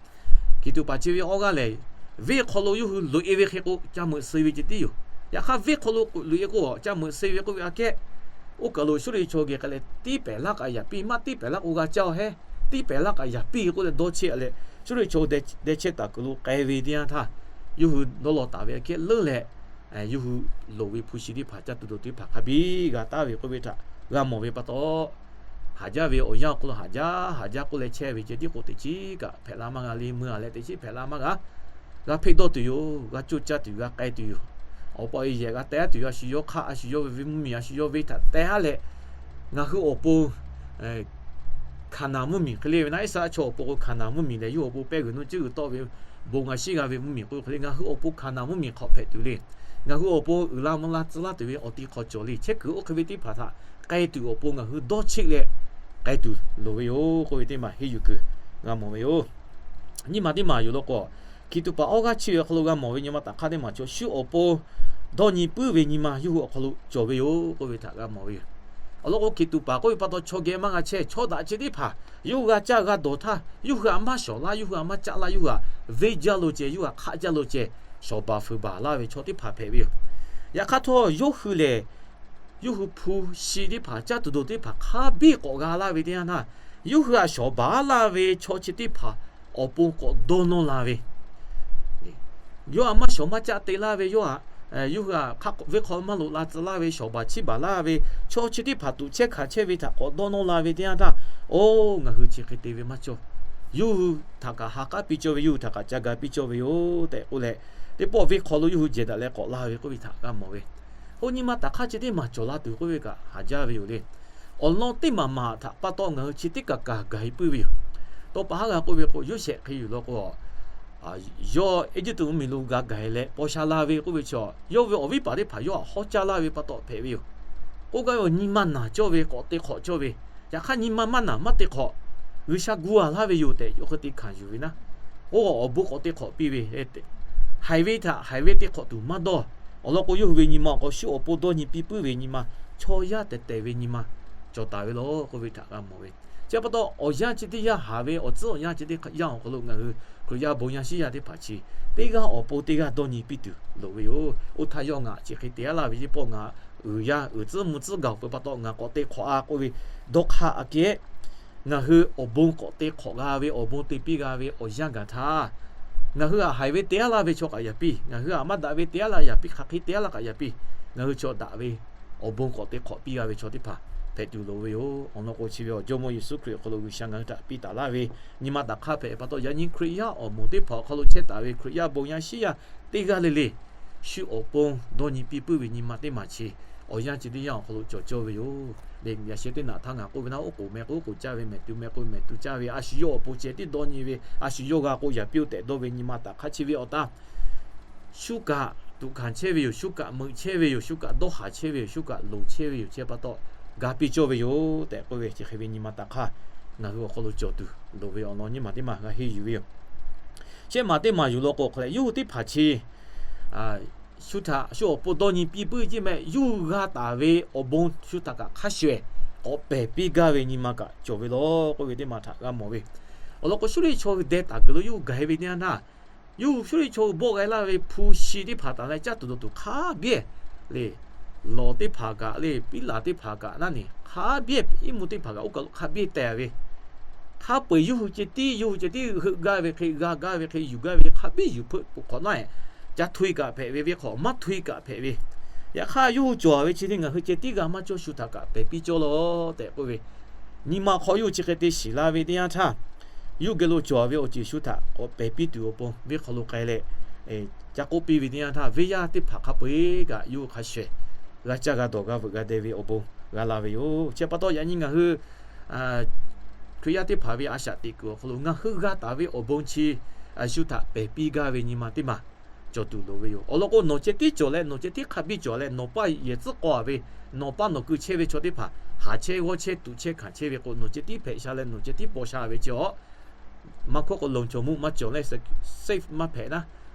Hkiˬtuꞈ paˍ chi ve awˇ g'aˇ lehˬ, venˇ hk'aw lo yawˇ hui loꞈ-e ve hk'e k'o ca meuꞈ suh ve ceh tiˉ yoˬ. Yaꞈ hk'aˇ venˇ hk'aw lo loꞈ-e k'o ca meuꞈ suh ve k'oˆ ve aꞈ kehˉ, oˇ kaˬ lo Suˇriˆ chaw geh k'ai leh tiˇ pehˍ laˇ kaꞈ yaꞈ piˇ, maˇ tiˇ pehˍ laˇ k'o g'a caˇ-a hehˉ, tiˇ pehˍ laˇ kaꞈ yaꞈ piˇ k'oˆ leh dawˇ chehˇ leh, Suˇriˆ chaw deh chehˇ taˍ kuiˬ lo k'ai ve teˇ yanˇ htaˇ, yawˇ hui dawˇ law taˍ ve aꞈ kehˉ leuˉ leh, yawˇ hui loˍ ve hpu shi teˇ hpaˍ caˇ tuˬ dawˬ tuˬ teˇ hpaˍ hk'a biˇ g'a taˍ ve k'oˆ ve htaꞈ g'a mawˬ ve pa taw, haˍ jaˇ ve awˬ yanˇ awˬ hk'aw lo haˍ jaˇ haˍ jaˇ k'oˆ leh chehˇ ve ceh tiˉ k'o teꞈ chiˉ kaꞈ hpehꞈ la maˇ g'a le. Mui-a leh teꞈ chiˉ hpehꞈ la maˇ g'a. G'a hpeˆ dawˇ tuˬ yoˬ. G'a coˇ caˇ tuˬ g'a k'ai tuˬ yoˬ. Awˬ pa awˬ e yehˬ g'a teh aˉ tuˬ yoˬ. A shu yawˇ hk'aˆ, a shu yawˇ ve mvuhˇmiˬ, a shu yawˇ ve htaꞈ teh haˉ leh, ngaˬ hui awˬ pon Hkaˍnanˍ mvuhˇmiˬ hk'e le ve naˉ, Iˉsaˍreˍlaˆ chaw awˬ pon k'o Hkaˍnanˍ mvuhˇmiˬ lehˬ, yawˇ awˬ pon pehˇ g'uiˬ nuˇ cuˉ g'uiˬ tawˆ ve bon ngaˬ shiˉ g'a ve mvuhˇmiˬ k'oˆ hk'e le, ngaˬ hui awˬ pon Hkaˍnanˍ mvuhˇmiˬ hk'awꞈ hpehꞈ tuˬ le. Ngaˬ hui awˬ pon uiˍ la mvuh la tcuh laˇ tuˬ ve awˬ ti hk'aw cawˬ le. Chehˇ kuiˬ oˇ hk'e ve teˇ hpaˍ htaꞈ k'ai tuˬ awˬ pon ngaˬ hui dawˇ cheˆ leh k'ai tuˬ loˍ ve yoˬ k'oˆ ve teˇ maˬ henˇ yuˬ kuiˬ g'a mawˬ ve yoˬ. Nyiˇ maˬ teˇ maˬ yoˬ law k'o, hkiˬ tuꞈ paˍ awˇ g'aˇ chiˇ ve awˬ hk'aw lo g'a mawˬ ve nyi ma taꞈ hk'aˇ teˇ maˬ chaw shu awˬ pon dawˇ nyi puiˉ ve nyi ma yawˇ hui awˬ hk'aw lo cawˬ ve yoˬ k'oˆ ve htaꞈ g'a mawˬ ve yoˬ. Awˬ lawn k'o, hkiˬ tuꞈ paˍ k'oˆ ve pa taw chaw geh maˇ g'a chehˇ. Chaw daꞈ chi teˇ hpaˍ yawˇ hui g'a caˇ g'a dawˬ htaˇ, yawˇ hui htaꞈ maˇ shawˍ laˇ, yawˇ hui htaꞈ maˇ caˆ laˇ, yawˇ hui htaꞈ venˇ jaˇ lo ceh, yawˇ hui htaꞈ hk'aˆ jaˇ lo ceh, shawˍ baˬ fuiˍ baˬ laˇ ve chaw teˇ hpaˍ hpehꞈ ve yoˬ. Yaꞈ hk'aˇ htawˇ, yawˇ hui lehˬ yawˇ hui hpu shi teˇ hpaˍ, caˇ tuˬ dawˬ teˇ hpaˍ hk'a biˇ k'awꞈ g'a laˇ ve teˇ yanˇ htaˇ, yawˇ hui htaꞈ shawˍ baˬ laˇ ve chaw chi teˇ hpaˍ awˬ pon k'awꞈ dawˇ nawˇ la ve, yawˇ htaꞈ maˇ shawˍ maˇ caˆ te laˇ ve, yawˇ htaꞈ, yawˇ hui htaꞈ hk'a venˇ hk'aw maˇ loꞈ la tcuh laˇ ve, shawˍ baˬ chiˇ baˬ laˇ ve chaw chi teˇ hpaˍ tuꞈ chehˇ hkanˍ chehˇ ve htaꞈ k'awꞈ dawˇ nawˇ la ve teˇ yanˇ htaˇ, oˇ, ngaˬ hui chi hk'e te ve maˇ cawˇ. Yawˇ hui htaꞈ kaꞈ ha k'aˉ piˇ cawˇ ve, yawˇ hui htaꞈ kaꞈ ca ga piˇ cawˇ ve yoˬ tehꞈ k'oˆ leh, teˇ pawˆ venˇ hk'aw lo yawˇ hui jehˬ daꞈ leh k'awꞈ la ve k'oˆ ve htaꞈ g'a mawˬ ve. Oˇ nyi ma taꞈ hk'aˇ chi teˇ maˬ cawˬ la tuˬ k'oˆ ve kaꞈ haˍ jaˇ ve yoˬ le. Awˬ lawn teˇ maˬ maˬ htaꞈ pa taw ngaˬ hui chi teˇ kaˬ kaˬ gaˬ e puiˉ ve yoˬ. Tawˇ pa haˉ g'a k'oˆ ve k'o, Yoˇsehꞈ hk'e yoˬ law k'o, yawˇ Eˇjiˇtuꞈ mvuhˇmiˬ lo g'a gaˬ e leh paw sha la ve k'oˆ ve chaw, yawˇ ve awˬ viˉ paˍ teˇ hpaˍ yawˇ htaꞈ hawˉ caˇ laˇ ve pa taw hpehꞈ ve yoˬ. K'oˆ gaˇ ve awˬ nyi ma naˬ cawˇ ve, k'awꞈ te hk'awꞈ cawˇ ve, yaꞈ hk'aˇ nyi ma maˇ naˬ maˇ te hk'awꞈ, G'uiˬsha gu a laˇ ve yoˬ tehꞈ yawˇ hk'e te hkanˍ yuˬ ve naˉ, oˇ awˬ bon k'awꞈ te hk'awꞈ piˇ ve, haiˬ ve htaꞈ haiˬ ve te hk'awꞈ tuˬ maˇ dawˇ. Awˬ lawn k'o, yawˇ hui ve nyi ma awˬ hk'aw shu awˬ pon dawˇ nyi piˇ puiˉ ve nyi ma, chaw yaˇ tehˬ tehˬ ve nyi ma cawˬ taˍ ve law k'oˆ ve htaꞈ g'a mawˬ ve. Chi pa taw, awˬ yanˇ chi teˇ yanˇ, haˍ ve awˬ tcuhˉ awˬ yanˇ chi teˇ yanˇ awˬ hk'aw lo ngaˬ hui Hkriꞈ yaˇ bon yaˇ shiˉ yaˇ teˇ hpaˍ chi teˇ g'aˇ awˬ pon teˇ g'aˇ dawˇ nyi piˇ tuˬ loˍ ve yoˬ. Oˇ htaˇ yawˇ ngaˬ chi hk'e te aˉ laˇ ve, teˇ pawˆ ngaˬ uiˍ yaˇ uiˍ tcuhˉ mvuh tcuhˉ gaˬ peuˬ pa taw ngaˬ k'awꞈ te hk'awꞈ a k'oˆ ve dawˇ hk'aˇ aꞈ kehˉ, ngaˬ hui awˬ bon k'awꞈ te hk'awꞈ g'a ve, awˬ bon te piˇ g'a ve awˬ yanˇ gaˬ htaˇ, ngaˬ hui htaꞈ haiˬ ve te aˉ laˇ ve chaw kaꞈ yaꞈ piˇ, ngaˬ hui htaꞈ maˇ daꞈ ve te aˉ laˇ yaꞈ piˇ, hk'aˬ hk'e te aˉ laˇ kaꞈ yaꞈ piˇ, ngaˬ hui chaw daꞈ ve awˬ bon k'awꞈ te hk'awꞈ piˇ g'a ve chaw teˇ hpaˍ hpehꞈ tuˬ loˍ ve yoˬ. Awˬ lawn k'o, chi ve awˬ Jawˇmawˇ Yeˍsuˆ Hkriꞈ awˬ hk'aw lo G'uiˬsha ngaˬ hui htaꞈ piˇ taˍ laˇ ve nyi ma taꞈ hk'aˇ hpehꞈ pa taw, yaꞈ nyi Hkriꞈ yaˇ awˬ moˍ teˇ hpaˍ awˬ hk'aw lo chehˇ taˍ ve Hkriꞈ yaˇ bon yaˇ shiˉ yaˇ teˇ g'aˇ le le, shu awˬ pon dawˇ nyi piˇ puiˉ ve nyi ma teˇ maˬ chi awˬ yanˇ chi teˇ yanˇ awˬ hk'aw lo cawˬ cawˇ ve yoˬ. Leh yaꞈ sheh teˇ naꞈ htaˇ ngaˬ k'oˆ ve naˉ, oˉ k'oˍ meh k'o oˉ k'oˍ caˇ ve, mehˍ tuˬ meh k'o mehˍ tuˬ caˇ ve, a shu yawˇ awˬ pon ceh tiˉ dawˇ nyi ve, a shu yawˇ g'a k'o yaꞈ piˇ-oˆ tehꞈ dawˇ ve nyi ma taꞈ hk'aˇ chi ve awˬ taˇ, shu kaꞈ tuꞈ hkanˍ chehˇ ve yoˬ, shu kaꞈ meuꞈ chehˇ ve yoˬ, shu kaꞈ dawˇ haˍ chehˇ ve yoˬ, shu kaꞈ loˍ chehˇ ve yoˬ. Chi pa taw, ga piˇ cawˇ ve yoˬ tehꞈ k'oˆ ve chi hk'e ve nyi ma taꞈ hk'aˇ ngaˬ hui awˬ hk'aw lo cawˬ tuˬ loˍ ve awˬ lawn nyiˇ maˬ teˇ maˬ g'a henˇ yuˬ ve yoˬ. Shehˆ maˬ teˇ maˬ yoˬ law k'o, hk'aˬ lehˬ yawˇ hui teˇ hpaˍ chi shu htaꞈ shu awˬ pon dawˇ nyi piˇ puiˉ ve ceˇ meh, yawˇ hui g'a taˍ ve awˬ bon shu htaꞈ kaꞈ hk'a shuˍ ehˍ k'awꞈ pehˬ piˇ gaˇ ve nyi ma kaꞈ cawˬ ve law k'oˆ ve teˇ maˬ htaꞈ g'a mawˬ ve. Awˬ lawn k'o, Suˇriˆ chaw hui deh taˍ kuiˬ lo yawˇ hui gaˬ e ve teˇ yanˇ htaˇ, yawˇ hui Suˇriˆ chaw hui bawˆ g'a laˇ ve hpu shi teˇ hpaˍ taˍ leh caˇ tuˬ dawˬ tuˬ hk'a biˇ le, lawˬ teˇ hpaˍ kaꞈ le, piˉ laˬ teˇ hpaˍ kaꞈ naˉ ne, hk'a biˇ iˉ mvuhˇ teˇ hpaˍ kaꞈ oˇ kaˬ lo hk'a biˇ teh ve, hk'a peu-eˬ yawˇ hui ceh tiˉ, yawˇ hui ceh tiˉ heuˆ gaˇ ve hk'e, g'a gaˇ ve hk'e, yuˬ gaˇ ve hk'a biˇ yuˬ hpeuˆ k'o hk'awꞈ nawˉ-e, ca htoꞈ-e kaꞈ hpehꞈ ve, venˇ hk'aw maˇ htoꞈ-e kaꞈ hpehꞈ ve. Yaꞈ hk'aˇ, yawˇ hui cawˬ ve chi teˇ ngaˬ hui ceh tiˉ g'a maˇ cawˇ, shu htaꞈ kaꞈ pehˬ piˇ cawˇ law tehꞈ k'oˆ ve, nyi ma hk'aw yawˇ hui chi hk'e te shiˍ la ve teˇ yanˇ htaˇ, yawˇ hui geh lo cawˬ ve awˬ ceuˬ shu htaꞈ k'awꞈ pehˬ piˇ tuˬ awˬ pon venˇ hk'aw lo k'ai leh, ca k'oˆ piˇ ve teˇ yanˇ htaˇ, venˇ yaˇ teˇ hpaˍ hk'a peu-eˬ kaꞈ yawˇ hui hk'a shuˍ ehˍ g'a caˇ g'a dawˬ g'a veuꞈ g'a deh ve awˬ bon g'a la ve yoˬ. Chi pa taw, yaꞈ nyi ngaˬ hui Hkriꞈ yaˇ teˇ hpaˍ ve a shaꞈ teꞈ kuiˬ awˬ hk'aw lo ngaˬ hui g'a taˍ ve awˬ bon chi shu htaꞈ pehˬ piˇ gaˇ ve nyi ma teˇ maˬ cawˬ tuˬ loˍ ve yoˬ. Awˬ lawn k'o, nawˬ ceh tiˉ cawˬ leh, nawˬ ceh tiˉ hk'a biˇ cawˬ leh, nawˬ paˇ yehˬ tcuhˉ k'aw-a ve, nawˬ paˇ nawˬ kui chehˇ ve chaw teˇ hpaˍ haˍ chehˇ g'awˇ chehˇ tuꞈ chehˇ hkanˍ chehˇ ve k'o, nawˬ ceh tiˉ hpehꞈ sha leh nawˬ ceh tiˉ paw sha ve chi awˬ maˇ hkawˇ k'o, loˍ cawˬ mvuhˇ maˇ cawˬ leh, safe maˇ hpehꞈ naˉ,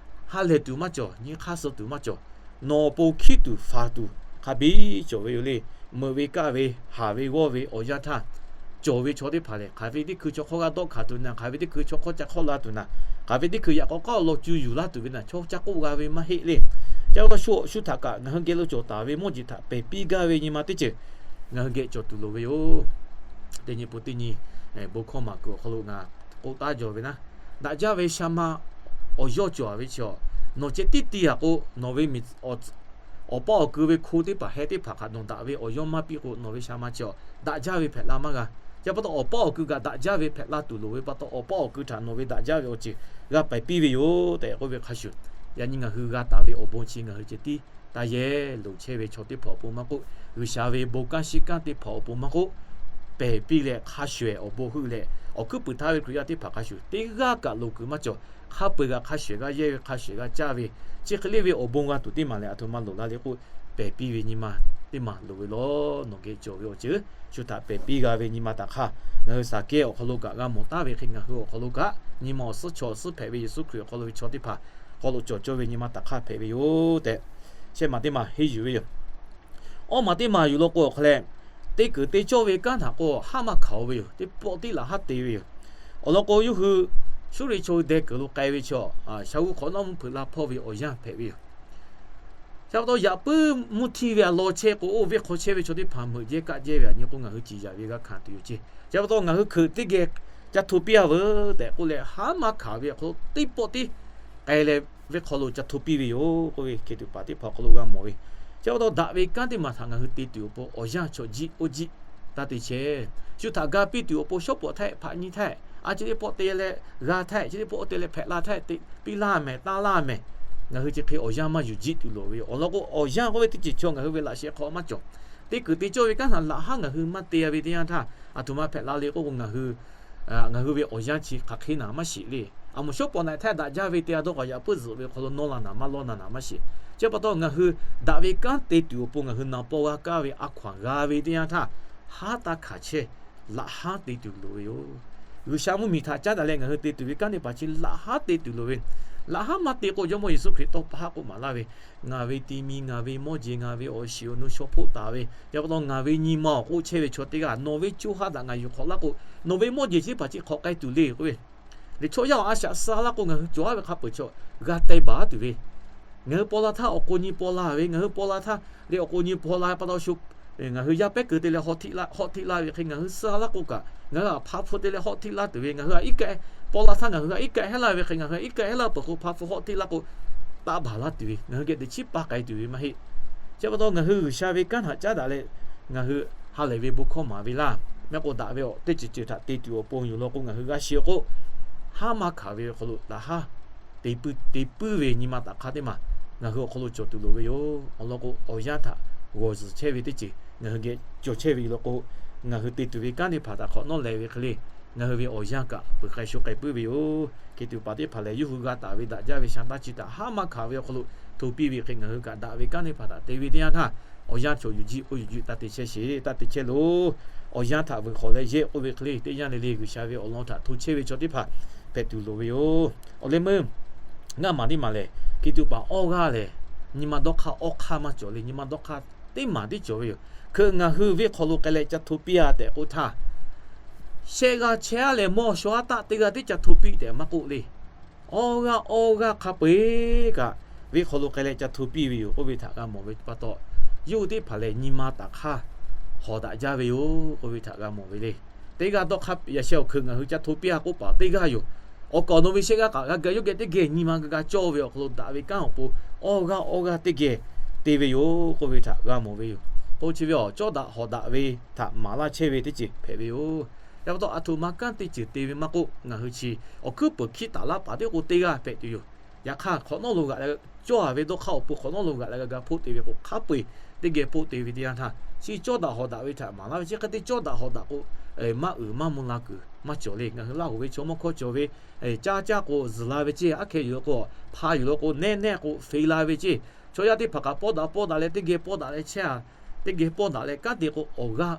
ha lehˬ tuˬ maˇ cawˬ, nyi hk'aˇ suh tuˬ maˇ cawˬ, nawˬ awˬ pon hkiˉ tuˬ faˍ tuˬ hk'a biˇ cawˬ ve yoˬ le. Meuꞈ ve kaˇ ve, haˍ ve g'awˇ ve awˬ yanˇ htaˇ, cawˬ ve chaw teˇ hpaˍ lehˬ, hk'aˬ ve teˇ hkui chaw hk'awˇ g'a dawˆ hkanˍ tuˬ naˍ, hk'aˬ ve teˇ hkui chaw hk'awˇ ca hk'awˇ la tuˬ naˍ, hk'aˬ ve teˇ hkui yaꞈ k'aw k'aˉ awˬ lawn cu yuˬ laˇ tuˬ ve naˍ, chaw ca k'oˆ g'a ve maˇ heˆ le. Ca k'oˆ la shu, shu htaꞈ kaꞈ ngaˬ hui geh lo cawˬ taˍ ve mawˇ jeˬ htaꞈ pehˬ piˇ gaˇ ve nyi ma teˇ ceuˬ ngaˬ hui geh cawˬ tuˬ loˍ ve yoˬ. Teˇ nyi pon teˇ nyi, bon hkawˇ maˍ kuiˬ awˬ hk'aw lo ngaˬ k'oˆ taˉ jaw ve naˉ, daꞈ jaˇ ve sha ma awˬ yawˇ cawˬ ve chi awˬ, nawˬ ceh tiˉ ti-a k'o, nawˬ ve awˬ paˇ awˬ kui ve hko teˇ hpaˍ heh teˇ hpaˍ hk'aꞈ nawˬ daꞈ ve awˬ yawˇ maˇ piˇ k'o, nawˬ ve sha ma chi awˬ daꞈ jaˇ ve hpehꞈ la maˇ g'a. Chi pa taw, awˬ paˇ awˬ kui kaꞈ daꞈ jaˇ ve hpehꞈ la tuˬ loˍ ve pa taw, awˬ paˇ awˬ kui htaꞈ nawˬ ve daꞈ jaˇ ve awˬ ceuˬ g'a pehˬ piˇ ve yoˬ tehꞈ k'oˆ ve hk'a shuˍ, Yaꞈ nyi ngaˬ hui g'a taˍ ve awˬ bon chi ngaˬ hui ceh tiˉ taˇ yehˇ. Loˍ chehˇ ve chaw teˇ hpaˍ awˬ pon maˇ k'oˆ, G'uiˬsha ve bon kanˉ shiˉ kanˉ teˇ hpaˍ awˬ pon maˇ k'oˆ, pehˬ piˇ leh hk'a shuˍ ehˍ awˬ bon heuˆ leh, awˬ hkuiˉ puiˍ htaˇ ve Hkriꞈ yaˇ teˇ hpaˍ hk'a shuˍ teˇ g'aˇ kaꞈ loˍ kuiˬ maˇ cawˬ. Hk'a peu-eˬ kaꞈ hk'a shuˍ ehˍ g'a yehˇ ve, hk'a shuˍ ehˍ g'a caˇ ve, chi hk'e le ve awˬ bon g'a tuˬ teˇ maˬ lehˬ, aˬ htoꞈ ma loˍ la le k'oˆ, pehˬ piˇ ve nyi ma teˇ maˬ loˍ ve law. Nawˬ geh cawˬ ve awˬ ceuˬ shu htaꞈ pehˬ piˇ g'a ve nyi ma taꞈ hk'aˇ, ngaˬ hui Saˍkehˇ awˬ hk'aw lo kaꞈ g'a mawˬ taˍ ve hk'e, ngaˬ hui awˬ hk'aw lo kaꞈ nyi ma awˬ suhˉ chaw awˬ suhˉ hpehꞈ ve Yeˍsuˆ Hkriꞈ awˬ hk'aw lo ve chaw teˇ hpaˍ hk'aw lo cawˬ cawˇ ve nyi ma taꞈ hk'aˇ hpehꞈ ve yoˬ tehꞈ, shehˆ maˬ teˇ maˬ henˇ yuˬ ve yoˬ. Awˇ maˬ teˇ maˬ yuˬ law k'o, awˬ hk'aw leh, teˇ kuiˬ te cawˇ ve kanˉ htaꞈ k'o haˉ maˇ hkanˍ-o ve yoˬ. Teˇ pawˆ tiˉ laꞈ haˉ te ve yoˬ. Awˬ lawn k'o, yawˇ hui Suˇriˆ chaw hui deh kuiˬ lo k'ai ve chaw, shaˍ uiˍ hk'awꞈ nawˉ mvuhˇ hpeuꞈ la hpawˇ ve awˬ yanˇ hpehꞈ ve yoˬ. Chi pa taw yaꞈ puiˉ mvuhˇ htiˇ ve a law chehˇ k'o, oˇ venˇ hk'aw chehˇ ve chaw teˇ hpaˍ meuꞈ jehˇ kaˆ jehˇ ve, aˬ nyi k'o ngaˬ hui ciˍ yaꞈ ve g'a hkanˍ tuˬ yoˬ ceˇ. Chi pa taw ngaˬ hui hkeuꞈ teˇ geh ca hto piˇ-a veuˬ tehꞈ k'oˆ leh, haˉ maˇ hkanˍ ve awˬ hk'aw lo teˇ pawˆ tiˉ k'ai leh venˇ hk'aw lo ca hto piˇ ve yoˬ k'oˆ ve hk'e tuˬ paˍ teˇ hpaˍ awˬ hk'aw lo g'a mawˬ ve. Chi pa taw daꞈ ve kanˉ teˇ maˬ htaꞈ ngaˬ hui te tuˬ awˬ pon awˬ yanˇ chaw jiˆ oˇ jiˆ taˇ te chehˇ. Shu htaꞈ ga piˇ tuˬ awˬ pon shawˉ pawˍ htaˇ hpaꞈ nyi htaˇ, a chi teˇ pawˆ te leh g'a htaˇ, chi teˇ pawˆ te leh hpehꞈ la htaˇ, te piˇ laˇ mehˍ, taˇ laˇ mehˍ, ngaˬ hui chi hk'e awˬ yanˇ maˇ yuˬ jiˆ tuˬ loˍ ve yoˬ. Awˬ lawn k'o, awˬ yanˇ k'oˆ ve teˇ ceuˬ chaw ngaˬ hui ve laꞈ sheh hk'aw maˇ cawˬ. Teˇ kuiˬ te cawˇ ve kanˉ htaꞈ laꞈ haˉ ngaˬ hui maˇ te-a ve teˇ yanˇ htaˇ, aˬ htoꞈ ma hpehꞈ la le k'oˆ k'o, ngaˬ hui ngaˬ hui ve awˬ yanˇ chi hk'aˬ hk'e naˍ maˇ shiˍ le. A moˍ shawˉ pawˍ naꞈ htaˇ daꞈ jaˇ ve te-a dawˇ k'aꞈ yaꞈ puiˉ zuhꞈ ve awˬ hk'aw lo nawˇ la naˍ maˇ lawˇ na naˍ maˇ shiˍ. Chi pa taw ngaˬ hui daꞈ ve kanˉ te tuˬ awˬ pon ngaˬ hui na paw g'a kaˇ ve a hkaw-anˬ g'a ve teˇ yanˇ htaˇ, haˉ taˇ hkanˍ chehˇ, laꞈ haˉ te tuˬ loˍ ve yoˬ. G'uiˬsha mvuhˇmiˬ htaꞈ caˉ daꞈ leh ngaˬ hui te tuˬ ve kanˉ teˇ hpaˍ chi laꞈ haˉ te tuˬ loˍ ve. Laꞈ haˉ maˇ te k'o, Jawˇmawˇ Yeˍsuˆ Hkriꞈ tawˇ pa haˉ k'oˆ maˍ laˇ ve, Ngaˬ ve ti mi, ngaˬ ve mawˇ jeˬ, ngaˬ ve awˬ shiˍ awˬ nu shaw hpoˆ taˍ ve, yaꞈ pa taw ngaˬ ve nyi ma awˬ k'oˆ chehˇ ve chaw teˇ g'aˇ nawˬ ve co ha daꞈ ngaˬ yuˬ hk'awꞈ laˇ k'o, nawˬ ve mawˇ jeˬ chi teˇ hpaˍ chi hk'awꞈ k'ai tuˬ le k'oˆ ve. Liꞈ chaw yaˇ awˬ a shaꞈ suh laˇ k'o, ngaˬ hui cawˬ-a ve hk'a peuˬ chaw g'a teh baˬ-a tuˬ ve, ngaˬ hui paw la htaˇ awˬ k'o nyi paw la ve, ngaˬ hui paw la htaˇ le awˬ k'o nyi paw la pa taw sho ngaˬ hui yaˇ pehˉ keu te leh hawˆ htiˆ laˇ ve hk'e, ngaˬ hui suh laˇ k'o kaꞈ, ngaˬ hui a hpa hpu te leh hawˆ htiˆ laˇ tuˬ ve, ngaˬ hui a iˉ kaˆ paw la htaˇ ngaˬ hui a iˉ kaˆ hehˉ laˇ ve hk'e, ngaˬ hui a iˉ kaˆ hehˉ laˇ peuˬ k'o, hpa hpu hawˆ htiˆ laˇ k'o, taˇ baˬ laˇ tuˬ ve, ngaˬ hui geh teꞈ chiˉ pa k'ai tuˬ ve maˇ heˆ. Chi pa taw ngaˬ hui G'uiˬsha ve kanˉ htaꞈ caˉ daꞈ leh, ngaˬ hui ha lehˬ ve bon hkawˇ maˍ ve laˇ, maˇ k'o daꞈ ve awˬ teˇ ceuˬ ceuˬ htaꞈ te tuˬ awˬ pon yoˬ law k'o, ngaˬ hui g'a shiˍ k'o, haˉ maˇ hkanˍ ve awˬ hk'aw lo laꞈ haˉ te puiˉ te puiˉ ve nyi ma taꞈ hk'aˇ teˇ maˬ ngaˬ hui awˬ hk'aw lo cawˬ tuˬ loˍ ve yoˬ. Awˬ lawn k'o, awˬ yanˇ htaꞈ g'awˬ zuhˬ chehˇ ve teˇ ceuˬ ngaˬ hui geh cawˬ chehˇ ve yoˬ law k'o, ngaˬ hui te tuˬ ve kanˉ teˇ hpaˍ htaꞈ hk'awꞈ nawˉ leh ve hk'e le, ngaˬ hui ve awˬ yanˇ kaꞈ peuˬ k'ai sho k'ai puiˉ ve yoˬ. Hk'e tuˬ paˍ teˇ hpaˍ lehˬ, yawˇ hui g'a taˍ ve daꞈ jaˇ ve sha taˇ chi htaꞈ haˉ maˇ hkanˍ ve awˬ hk'aw lo hto piˇ ve hk'e, ngaˬ hui kaꞈ daꞈ ve kanˉ teˇ hpaˍ htaꞈ te ve teˇ yanˇ htaˇ, awˬ yanˇ chaw yuˬ jiˆ oˇ yuˬ jiˆ taˇ te chehˇ sheˍ, taˇ te chehˇ loˬ. Awˬ yanˇ htaꞈ vuiˬ hk'awꞈ leh yehˇ k'oˆ ve hk'e le, teˇ yanˇ le le G'uiˬsha ve awˬ lawn htaꞈ hto chehˇ ve chaw teˇ hpaˍ hpehꞈ tuˬ loˍ ve yoˬ. Awˬ leh meuˇ ngaˇ maˬ teˇ maˬ lehˬ, hk'e tuˬ paˍ awˇ g'aˇ lehˬ, nyi ma dawˇ hk'aˇ awˇ hk'aˇ maˇ cawˬ le, nyi ma dawˇ hk'aˇ teˇ maˬ tiˉ cawˬ ve yoˬ. Hkeuꞈ ngaˬ hui venˇ hk'aw lo k'ai leh ca hto piˇ-a tehꞈ k'oˆ htaˇ, shehˆ g'aˇ chehˇ-a lehˬ mawˇ shaw-a taˆ teˇ g'aˇ tiˉ ca hto piˇ tehꞈ maˇ k'oˆ le. Awˇ g'aˇ awˇ g'aˇ hk'a peu-eˬ kaꞈ, venˇ hk'aw lo k'ai leh ca hto piˇ ve yoˬ k'oˆ ve htaꞈ g'a mawˬ ve pa taw, yawˇ hui teˇ hpaˍ lehˬ nyi ma taꞈ hk'aˇ hawˍ daꞈ jaˇ ve yoˬ k'oˆ ve htaꞈ g'a mawˬ ve le. Teˇ g'aˇ dawˇ hk'aˇ yaꞈ sheh awˬ hkeuꞈ ngaˬ hui ca hto piˇ-a k'oˆ paˍ teˇ g'aˇ yoˬ. Awˬ kaˍ awˬ nu ve shehˆ g'aˇ kaꞈ g'a ga yawˇ geh teˇ geh nyi ma g'a ga cawˇ ve awˬ hk'aw lo daꞈ ve kanˉ awˬ pon awˇ g'aˇ awˇ g'aˇ teˇ geh te ve yoˬ k'oˆ ve htaꞈ g'a mawˬ ve yoˬ. K'o chi ve awˬ cawˇ daꞈ hawˍ daꞈ ve htaꞈ maˍ laˇ chehˇ ve teˇ ceuˬ hpehꞈ ve yoˬ. Yaꞈ pa taw aˬ htoꞈ ma kanˉ teˇ ceuˬ te ve maˇ k'oˆ, ngaˬ hui chi awˬ hkuiˉ peuˬ hkiˇ taˍ laˇ paˍ teˇ k'o teˇ g'aˇ hpehꞈ tuˬ yoˬ. Yaꞈ hk'aˇ hk'awꞈ nawˉ lo g'aꞈ leh cawˇ-a ve dawˇ hk'aˇ awˬ pon hk'awꞈ nawˉ lo g'aꞈ leh g'a ga hpoˆ te ve k'o, hk'a peu-eˬ teˇ geh hpoˆ te ve teˇ yanˇ htaˇ, chi cawˇ daꞈ hawˍ daꞈ ve htaꞈ maˍ laˇ ve chi hk'e te cawˇ daꞈ hawˍ daꞈ k'o, maˇ uiˍ maˇ mvuh la kuiˬ maˇ cawˬ le. Ngaˬ hui Laˇ hoˍ ve chaw mawˇ hkawˇ cawˬ ve, caˇ caˇ k'o zuhˬ la ve ceˇ, aˉ hkeh yuˬ la k'o, hpa yuˬ la k'o, nehˇ nehˇ k'o fe la ve ceˇ. Chaw yaˇ teˇ hpaˍ kaꞈ pawˇ daꞈ pawˇ daꞈ leh teˇ geh pawˇ daꞈ leh chehˇ-a, teˇ geh pawˇ daꞈ leh kanˉ te k'o awˬ g'aˇ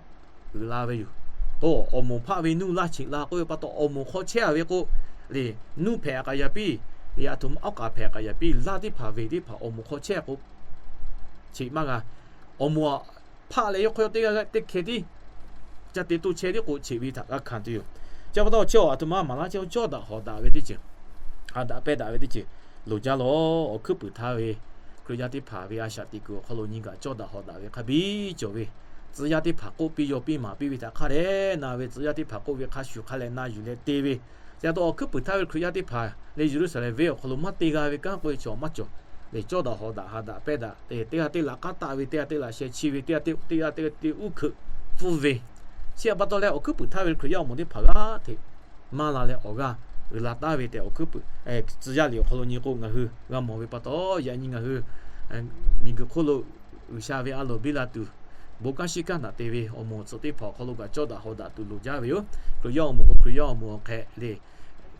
uiˍ la ve yoˬ. K'o awˬ moˍ hpaˆ ve nuˇ laˇ cheꞈ la k'oˆ ve pa taw, awˬ moˍ hk'aw chehˇ-a ve k'o, le nuˇ hpehꞈ k'aꞈ yaꞈ piˇ, aˬ htoꞈ ma awˉ k'aˍ hpehꞈ k'aꞈ yaꞈ piˇ, laˇ teˇ hpaˍ veˬ teˇ hpaˍ awˬ moˍ hk'aw chehˇ k'o, cheꞈ maˇ g'a. Awˬ moˍ hpaˆ leh yawˇ hk'aw yawˇ teˇ g'aˇ teˇ hkeh tiˉ ca te toˇ chehˇ tiˉ k'o, cheꞈ ve htaꞈ g'a hkanˍ tuˬ yoˬ. Chi pa taw chi aˬ htoꞈ ma maˍ laˇ chehˇ, cawˇ daꞈ hawˍ daꞈ ve teˇ ceuˬ, ha daꞈ pehˇ daꞈ ve teˇ ceuˬ loˍ jaˇ lawˬ. Awˬ hkuiˉ puiˍ htaˇ ve Hkriꞈ yaˇ teˇ hpaˍ ve a shaꞈ teꞈ kuiˬ awˬ hk'aw lo nyi kaꞈ cawˇ daꞈ hawˍ daꞈ ve hk'a biˇ cawˬ ve, tcuh yaˇ teˇ hpaˍ k'oˆ piˇ yaw piˇ maˍ piˇ ve htaꞈ hk'a dehꞈ na ve, tcuh yaˇ teˇ hpaˍ k'oˆ ve hk'a shuˍ hk'a leh na yuˬ leh te ve. Chi pa taw awˬ hkuiˉ puiˍ htaˇ ve Hkriꞈ yaˇ teˇ hpaˍ leh Yeˍruˆsaˍlehnˍ venˇ awˬ hk'aw lo maˇ te g'a ve kanˉ k'oˆ ve chaw maˇ cawˬ. Lehˬ cawˇ daꞈ hawˍ daꞈ ha daꞈ pehˇ daꞈ, teˇ g'aˇ teˇ laꞈ k'aˉ taˆ ve, teˇ g'aˇ teˇ laꞈ sheh chi ve, teˇ g'aˇ teˇ g'aˇ teˇ g'aˇ te uˉ hkeuꞈ pfuhˇ ve, chi pa taw leh awˬ hkuiˉ puiˍ htaˇ ve Hkriꞈ yaˇ awˬ moˍ teˇ hpaˍ g'aˇ hteꞈ maˇ la leh awˬ g'aˇ uiˍ la taˍ ve tehꞈ awˬ hkuiˉ puiˍ tcuh yaˇ liꞈ awˬ hk'aw lo nyi k'o, ngaˬ hui g'a mawˬ ve pa taw, yaꞈ nyi ngaˬ hui miˬguiˬ hk'oˆ lo G'uiˬsha ve a loˍ biˇ la tuˬ, bon kanˉ shiˉ kanˉ htaꞈ te ve awˬ moˍ awˬ tcuhꞈ teˇ hpaˍ awˬ hk'aw lo kaꞈ cawˇ daꞈ hawˍ daꞈ tuˬ loˍ jaˇ ve yoˬ. Hkriꞈ yaˇ awˬ moˍ k'o Hkriꞈ yaˇ awˬ moˍ awˬ hk'ehꞈ le,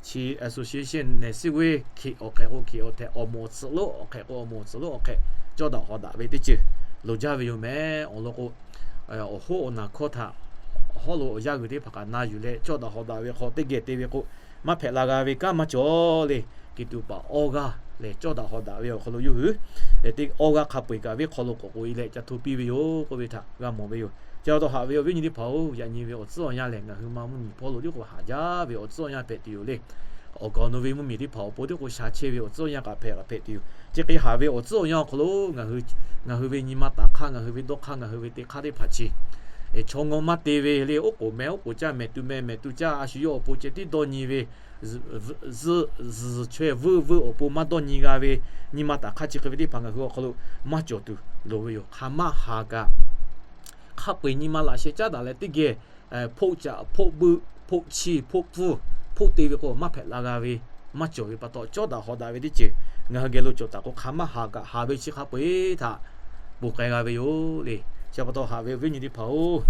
chi association nehˬ siˉ g'uˇ hkiꞈ awˬ hk'ehꞈ k'o hkiꞈ awˬ hk'ehꞈ, awˬ moˍ awˬ tcuhꞈ lonˉ awˬ hk'ehꞈ k'o awˬ moˍ awˬ tcuhꞈ lonˉ awˬ hk'ehꞈ cawˇ daꞈ hawˍ daꞈ ve teˇ ceuˬ loˍ jaˇ ve yoˬ meh. Awˬ lawn k'o, awˬ hoˉ awˬ naˬ hkawˇ htaꞈ hawˉ lo awˬ yanˇ g'uiˬ teˇ hpaˍ kaꞈ na yuˬ leh cawˇ daꞈ hawˍ daꞈ ve hk'aw teˇ geh te ve k'o, maˇ hpehꞈ la g'a ve kanˉ maˇ cawˬ le. Kiˍ tuꞈ paˍ awˇ g'aˇ lehˬ, cawˇ daꞈ hawˍ daꞈ ve awˬ hk'aw lo yawˇ hui awˇ g'aˇ hk'a peu-eˬ kaꞈ venˇ hk'aw lo k'awꞈ k'oꞈ e leh ca hto piˇ ve yoˬ k'oˆ ve htaꞈ g'a mawˬ ve yoˬ. Chi pa taw haꞈ ve awˬ viˉ nyi teˇ hpaˍ-oˬ, yaꞈ nyi ve awˬ tcuhˉ awˬ yanˇ lehˬ, ngaˬ hui ma mvuhˇ miˬ hpawˇ lo tiˉ k'o haꞈ jaˇ ve awˬ tcuhˉ awˬ yanˇ hpehꞈ tuˬ yoˬ le. Awˬ kaˍ awˬ nu ve mvuhˇ miˬ teˇ hpaˍ awˬ pon tiˉ k'o sha chehˇ ve awˬ tcuhˉ awˬ yanˇ kaꞈ hpehꞈ kaꞈ hpehꞈ tuˬ yoˬ. Chi hk'e haꞈ ve awˬ tcuhˉ awˬ yanˇ awˬ hk'aw lo ngaˬ hui ve nyi ma taˍ hk'aˇ, ngaˬ hui ve dawˇ hk'aˇ, ngaˬ hui ve te hk'aˇ teˇ hpaˍ chi chaw ngawˇ maˇ te ve le, oˉ k'oˍ meh oˉ k'oˍ caˇ mehˍ tu meh mehˍ tu caˇ, a shu yawˇ awˬ pon ceh tiˉ dawˇ nyi ve, zuhꞈ zuhꞈ chaweh vuiˇ vuiˇ awˬ pon maˇ dawˇ nyi g'a ve nyi ma taˍ hk'aˇ chi hk'e ve teˇ hpaˍ ngaˬ hui awˬ hk'aw lo maˇ cawˬ tuˬ loˍ ve yoˬ. Hk'aˬ ma haˍ kaꞈ hk'a peu-eˬ nyi ma laꞈ sheh caˉ daꞈ leh teˇ geh hpoˆ caꞈ hpoˆ buiˆ hpoˆ chiˇ hpoˆ pfuhˇ hpoˆ te ve k'o, maˇ hpehꞈ la g'a ve maˇ cawˬ ve pa taw, cawˇ daꞈ hawˍ daꞈ ve teˇ ceuˬ ngaˬ hui geh lo cawˬ taˍ k'o, hk'aˬ ma haˍ kaꞈ haˍ ve chi hk'a peu-eˬ htaꞈ ponˬ k'ai g'a ve yoˬ le. Chi pa taw haꞈ ve awˬ viˉ nyi teˇ hpaˍ-oˬ,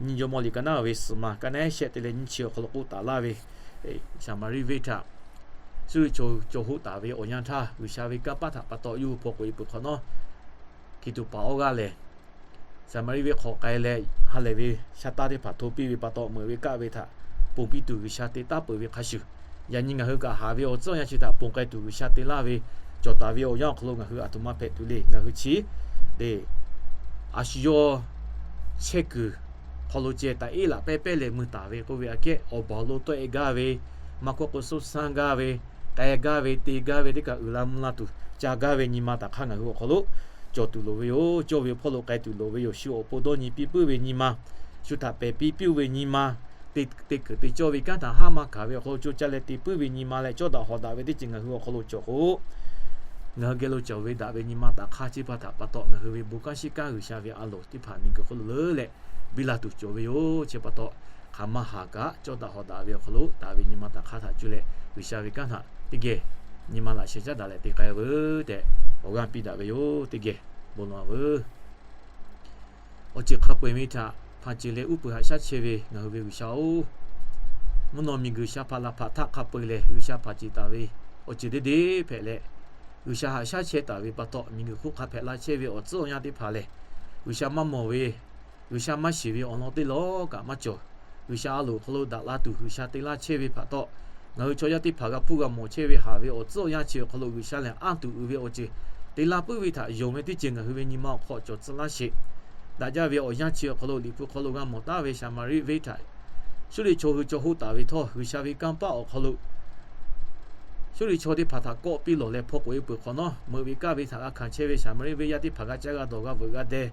nyi jawˇmawˇ liꞈ ka naˉ ve suhˍ ma ka naˉ shehˆ te leh nyiˇ chi awˬ hk'aw lo k'oˆ taˍ laˇ ve, Saˍmaˍriˆ venˇ htaꞈ suˇriˆ chaw cawˬ hoˆ taˍ ve awˬ yanˇ htaˇ, G'uiˬsha ve kanˇ paˆ htaꞈ pa taw yawˇ hui hpaw k'oꞈ e peuˬ hk'awꞈ nawˉ, Kiˍ tuꞈ paˍ awˇ g'aˇ lehˬ, Saˍmaˍriˆ venˇ hk'aw k'ai leh ha lehˬ ve sha taˇ teˇ hpaˍ hto piˇ ve pa taw, meuꞈ ve kaˆ ve htaꞈ ponˬ piˇ tuˬ G'uiˬsha te taˉ peuˬ ve hk'a shuˍ, yaꞈ nyi ngaˬ hui kaꞈ haˍ ve awˬ tcuhˉ awˬ yanˇ chi htaꞈ ponˬ k'ai tuˬ G'uiˬsha te laˇ ve cawˬ taˍ ve awˬ yanˇ awˬ hk'aw lo ngaˬ hui aˬ htoꞈ ma hpehꞈ tuˬ le. Ngaˬ hui chi le, a shu yawˇ chehˇ kuiˬ hk'aw lo ceh taꞈ iˉ laꞈ pehˇ pehˇ leh mui taˍ ve k'oˆ ve aꞈ kehˉ, awˬ baˬ lo tawˆ e gaˇ ve, maˇ hkawˇ k'o soˇ sanˇ gaˇ ve, k'ai gaˇ ve, te gaˇ ve teˇ kaꞈ uiˍ la mvuh la tuˬ ca gaˇ ve nyi ma taˍ hk'aˇ ngaˬ hui awˬ hk'aw lo cawˬ tuˬ loˍ ve yoˬ. Cawˇ ve hpawˇ lo k'ai tuˬ loˍ ve yoˬ. Shu awˬ pon dawˇ nyi piˇ puiˉ ve nyi ma, shu htaꞈ pehˬ piˇ piˇ-oˬ ve nyi ma, te kuiˬ te cawˇ ve kanˉ htaꞈ haˉ maˇ hkanˍ ve awˬ hk'aw lo co caˇ leh te puiˉ ve nyi ma leh cawˇ daꞈ hawˍ daꞈ ve teˇ ceuˬ ngaˬ hui awˬ hk'aw lo cawˬ k'o, ngaˬ hui geh lo cawˬ ve daꞈ ve nyi ma taˍ hk'aˇ chi pa htaꞈ pa taw, ngaˬ hui ve bon kanˉ shiˉ kanˉ G'uiˬsha ve a loˍ teˇ hpaˍ miˬguiˬ hk'oˆ lo leuˉ leh biˇ la tuˬ cawˬ ve yoˬ. Chi pa taw, hk'aˬ ma haˍ kaꞈ cawˇ daꞈ hawˍ daꞈ ve awˬ hk'aw lo taˍ ve nyi ma taˍ hk'aˇ htaꞈ cuˇ leh G'uiˬsha ve kanˉ htaꞈ teˇ geh nyi ma laꞈ sheh caˉ daꞈ leh te k'ai veuˬ tehꞈ awˬ g'aˇ piˇ daꞈ ve yoˬ. Teˇ geh bon lawˬ veuˬ. Awˬ ceuˬ hk'a peu-eˬ ve htaꞈ hpanˍ ceˬ leh uˉ peunˍ haꞈ shaˉ chehˇ ve ngaˬ hui ve G'uiˬsha-oˬ, mvuhˇ naw miˬguiˬ sha hpaˍ laˬ hpaˍ htaˆ hk'a peu-eˬ lehˬ, G'uiˬsha hpanˍ ceˬ taˍ ve awˬ ceuˬ deˇ deˇ hpehꞈ leh, G'uiˬsha haꞈ shaˉ chehˇ taˍ ve pa taw, miˬguiˬ hk'oˆ hk'a hpehꞈ la chehˇ ve awˬ tcuhˉ awˬ yanˇ teˇ hpaˍ lehˬ, G'uiˬsha maˇ mawˬ ve, G'uiˬsha maˇ shiˍ ve awˬ lawn teˇ lawˬ kaꞈ maˇ cawˬ. G'uiˬsha a loˍ hk'aw lo daꞈ la tuˬ G'uiˬsha te laˇ chehˇ ve hpaˍ taw, ngaˬ hui chaw yaˇ teˇ hpaˍ g'a hpuˇ g'a mawˬ chehˇ ve haˍ ve awˬ tcuhˉ awˬ yanˇ chi awˬ hk'aw lo G'uiˬsha lehˬ anˇ tuˬ uiˍ ve awˬ ceuˬ te laˇ puiˉ ve htaꞈ yonˍ ve teˇ ceuˬ ngaˬ hui ve nyi ma awˬ hk'aw cawˬ tcuh laˇ sheˍ. Daꞈ jaˇ ve awˬ yanˇ chi awˬ hk'aw lo Liꞈ hpu hk'aw lo g'a mawˬ taˉ ve Saˍmaˍriˆ venˇ htaꞈ Suˇriˆ chaw hui cawˬ hoˆ taˍ ve htawˇ, G'uiˬsha ve kanˇ paˆ awˬ hk'aw lo Suˇriˆ chaw teˇ hpaˍ htaꞈ kawˆ piˇ lawˬ leh hpaw k'oꞈ e peuˬ hk'awꞈ nawˉ, meuꞈ ve kaˇ ve htaꞈ g'a hkanˍ chehˇ ve Saˍmaˍriˆ venˇ yaˇ teˇ hpaˍ g'a caˇ g'a dawˬ g'a veuꞈ g'a deh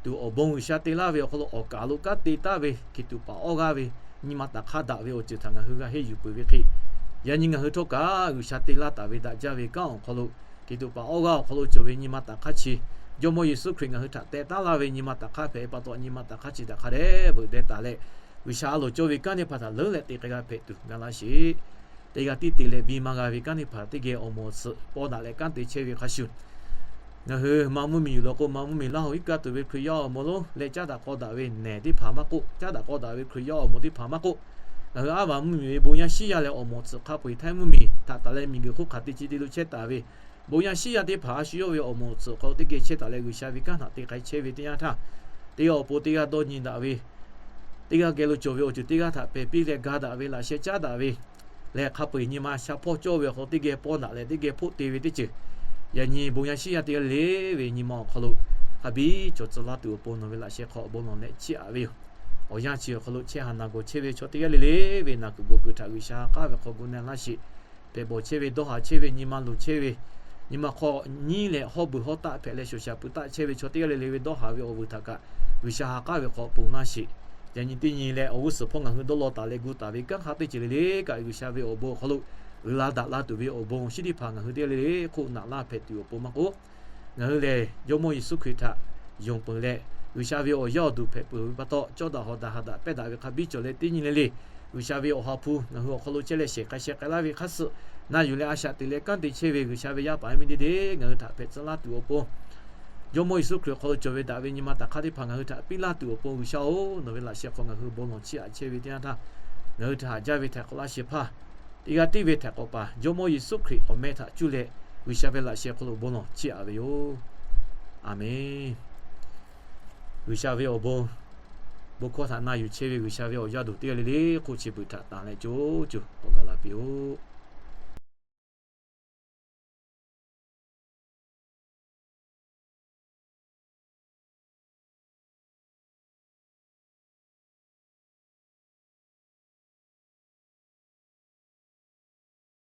tuˬ awˬ bon G'uiˬsha te laˇ ve awˬ hk'aw lo awˬ kaˍ lo kanˉ te taˍ ve Hkiˬ tuꞈ paˍ awˇ g'aˇ ve nyi ma taˍ hk'aˇ daꞈ ve awˬ ceuˬ htaꞈ ngaˬ hui g'a henˇ yuˬ peuˬ ve hk'e, yaꞈ nyi ngaˬ hui htawˇ kaꞈ G'uiˬsha te laˇ taˍ ve daꞈ jaˇ ve kanˉ awˬ hk'aw lo, Hkiˬ tuꞈ paˍ awˇ g'aˇ awˬ hk'aw lo cawˬ ve nyi ma taˍ hk'aˇ chi, Jawˇmawˇ Yeˍsuˆ Hkriꞈ ngaˬ hui htaꞈ teh taˉ laˇ ve nyi ma taˍ hk'aˇ hpehꞈ ve pa taw, nyi ma taˍ hk'aˇ chi daꞈ hk'a dehꞈ veuꞈ deh taˍ leh, G'uiˬsha a loˍ cawˇ ve kanˉ teˇ hpaˍ htaꞈ leuˉ leh te k'ai g'a hpehꞈ tuˬ ga laˇ sheˍ. Teˇ g'aˇ tiˉ te leh biˇ maˇ g'a ve kanˉ teˇ hpaˍ teˇ geh awˬ moˍ awˬ tsuhꞈ paw daꞈ leh kanˉ te chehˇ ve hk'a shuˍ, ngaˬ hui ma mvuhˇ miˬ yuˬ lawˬ k'o, ma mvuhˇ miˬ Laˇ hoꞈ iˉ kaˆ tuˬ ve Hkriꞈ yaˇ awˬ moˍ lonˉ leh caˉ daꞈ k'aw daꞈ ve nehˬ teˇ hpaˍ maˇ k'oˆ, caˉ daꞈ k'aw daꞈ ve Hkriꞈ yaˇ awˬ moˍ teˇ hpaˍ maˇ k'oˆ, ngaˬ hui aˉ vaˬ mvuhˇ miˬ ve bon yaˇ shiˉ yaˇ leh awˬ moˍ awˬ tsuhꞈ hk'a peu-eˬ htaiˇ mvuhˇ miˬ htaꞈ taˍ leh miˬguiˬ hk'oˆ hk'aˬ te ce te lo chehˇ taˍ ve bon yaˇ shiˉ yaˇ teˇ hpaˍ a shu yawˇ ve awˬ moˍ awˬ tsuhꞈ hk'aw lo teˇ geh chehˇ taˍ leh G'uiˬsha ve kanˉ htaꞈ te k'ai chehˇ ve teˇ yanˇ htaˇ, teˇ g'aˇ awˬ pon teˇ g'aˇ dawˇ nyi daꞈ ve, teˇ g'aˇ geh lo cawˬ ve awˬ ceuˬ teˇ g'aˇ htaꞈ pehˬ piˇ leh ga daꞈ ve, laꞈ sheh caˉ daꞈ ve lehˬ, hk'a peu-eˬ nyi ma sha hpawˇ cawˇ ve awˬ hk'aw lo teˇ geh paw daꞈ leh teˇ geh hpoˆ te ve teˇ ceuˬ, yaꞈ nyi bon yaˇ shiˉ yaˇ teˇ g'aˇ le le ve nyi ma awˬ hk'aw lo hk'a biˇ cawˬ tcuh laˇ tuˬ awˬ pon nawˬ ve laꞈ sheh hk'aw bon lawˬ leh chiˇ aꞈ ve yoˬ. Awˬ yanˇ chi awˬ hk'aw lo chehˇ haˍ naˬ gawˬ chehˇ ve chaw teˇ g'aˇ le le ve naˬ kuiˬ gawˬ kuiˬ htaꞈ G'uiˬsha ha k'aˉ ve hk'aw gu na laˇ sheˍ. Hpehꞈ bawˬ chehˇ ve, dawˇ haˍ chehˇ ve, nyi ma luˬ chehˇ ve, nyi ma hk'aw nyiˉ leh hawˉ beuˬ hawˉ taˆ hpehꞈ leh shoˍ shaˍ pui taˆ chehˇ ve chaw teˇ g'aˇ le le ve dawˇ haˍ ve awˬ vuiˬ htaꞈ kaꞈ G'uiˬsha ha k'aˉ ve hk'aw ponˬ laˇ sheˍ. Yaꞈ nyi teˇ nyi leh awˬ g'uˇ suhˍ hpawˇ ngaˬ hui dawˇ law taˍ leh gu taˍ ve kanˉ hk'a teˇ ceuˬ le le kaꞈ G'uiˬsha ve awˬ bon awˬ hk'aw lo uiˍ la daꞈ la tuˬ ve awˬ bon shinˉ teˇ hpaˍ ngaˬ hui teˇ g'aˇ le le hk'oˆ naꞈ laˇ hpehꞈ tuˬ awˬ pon maˇ k'oˆ, ngaˬ hui lehˬ Jawˇmawˇ Yeˍsuˆ Hkriꞈ htaꞈ yonˍ peuˬ leh, G'uiˬsha ve awˬ yaˇ awˬ duˬ hpehꞈ peuˬ ve pa taw, cawˇ daꞈ hawˍ daꞈ haꞈ daꞈ pehnˇ daꞈ ve hk'a biˇ cawˬ leh teˇ nyi le le, G'uiˬsha ve Awˬ ha hpu ngaˬ hui awˬ hk'aw lo chehˇ leh shehˍ k'ai sheh k'ai laˇ ve hk'a suh, na yuˬ leh a shaꞈ teꞈ leh kanˉ te chehˇ ve G'uiˬsha ve yaˇ paˍ yaˇ miˇ teˇ deˇ ngaˬ hui htaꞈ hpehꞈ tcuh laˇ tuˬ awˬ pon, Jawˇmawˇ Yeˍsuˆ Hkriꞈ awˬ hk'aw lo cawˬ ve daꞈ ve nyi ma taꞈ hk'aˇ teˇ hpaˍ ngaˬ hui htaꞈ piˇ laˇ tuˬ awˬ pon G'uiˬsha-oˬ, nawˬ ve laꞈ sheh hk'aw ngaˬ hui bon lawˬ chiˇ aꞈ chehˇ ve teˇ yanˇ htaˇ, ngaˬ hui htaꞈ haꞈ jaˇ ve htaiˍ hk'awꞈ laˇ shehˍ hpaˇ teˇ g'aˇ tiˉ ve htaiˍ hk'awꞈ paˍ Jawˇmawˇ Yeˍsuˆ Hkriꞈ awˬ meh htaꞈ cuˇ leh G'uiˬsha ve laꞈ sheh hk'aw lo bon lawˬ chiˇ aꞈ ve yoˬ. Aˬmenˍ. G'uiˬsha ve awˬ bon, bon hkawˇ htaꞈ na yuˬ chehˇ ve G'uiˬsha ve awˬ yaˇ duˬ teˇ g'aˇ le le hk'oˆ chi beuꞈ htaꞈ tanˍ leh co co k'awꞈ gaˬ la piˇ-oˆ.